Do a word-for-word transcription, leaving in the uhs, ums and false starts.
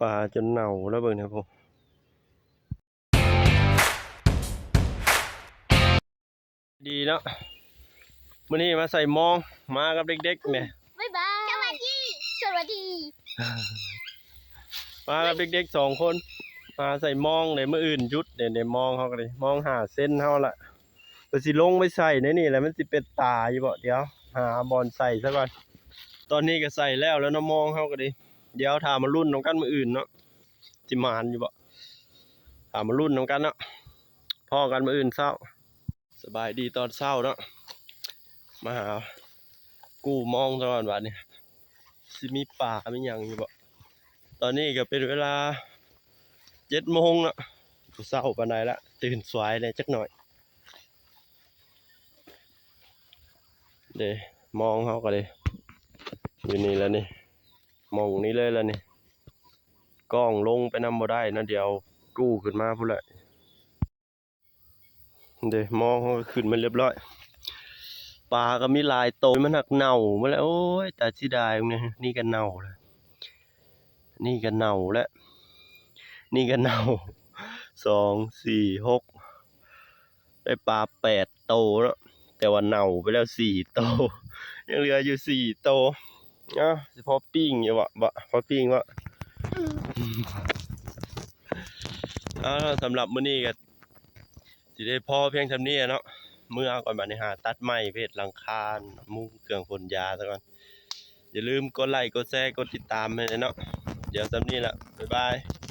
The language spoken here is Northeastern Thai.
ปลาจนเน่าแล้วเบิ่งเนี่ยพวก ดีเนาะ มื้อนี้มาใส่มอง มากับเด็กๆเนี่ย บ๊ายบาย สวัสดี สวัสดี มากับเด็กๆสองคน มาใส่มองเลย มื้ออื่นหยุดเนี่ย เนี่ยมองเขาก็เลย มองหาเส้นเขาละ ก็สิลงไปใส่ในนี่แหละ มันสิเป็นตาอยู่บ่ เดี๋ยวหาบ่อนใส่ซะก่อน ตอนนี้ก็ใส่แล้วแล้วเนาะ มองเขาก็ดี เดี๋ยวถามมารุ่นนำกันมื้ออื่นเนาะ สิหมานอยู่บ่ ถามมารุ่นนำกันเนาะ พ้อกันมื้ออื่นเช้า สบายดีตอนเช้าเนาะ มาหากู้มองตลอดวันนี้ สิมีปลามีหยังอยู่บ่ ตอนนี้ก็เป็นเวลาเจ็ดโมงเนาะ บ่เช้าปานใดละ ตื่นสายแหน่จักหน่อย เด้ มองเขาก็เลย อยู่นี่แล้วนี่ มองนี่เลยแล้วนี่ กล้องลงไปนำบ่ได้นะ เดี๋ยวกู้ขึ้นมาพุ้นแหละ เด้ มองเขาก็ขึ้นมาเรียบร้อย ปลาก็มีหลายโต มันหักเน่ามาแล้ว โอ้ย ตาเสียดายเนี่ย นี่ก็เน่าแล้ว นี่ก็เน่าแล้ว นี่ก็เน่า สอง สี่ หก ได้ปลาแปดโตเนาะ แต่ว่าเน่าไปแล้วสี่โต ยังเหลืออยู่สี่โต เอ้า สิพอปิ้งอยู่บ่ บ่ พอปิ้งบ่ เอาล่ะ สำหรับมื้อนี้ก็สิได้พอเพียงเท่านี้เนาะ เมือก่อนบัดนี้ หาตัดไม้ไปเฮ็ดหลังคา มุงเครื่องพ่นยาซะก่อน อย่าลืมกดไลค์ กดแชร์ กดติดตามให้เนาะ เดี๋ยวส่ำนี้ล่ะ บ๊ายบาย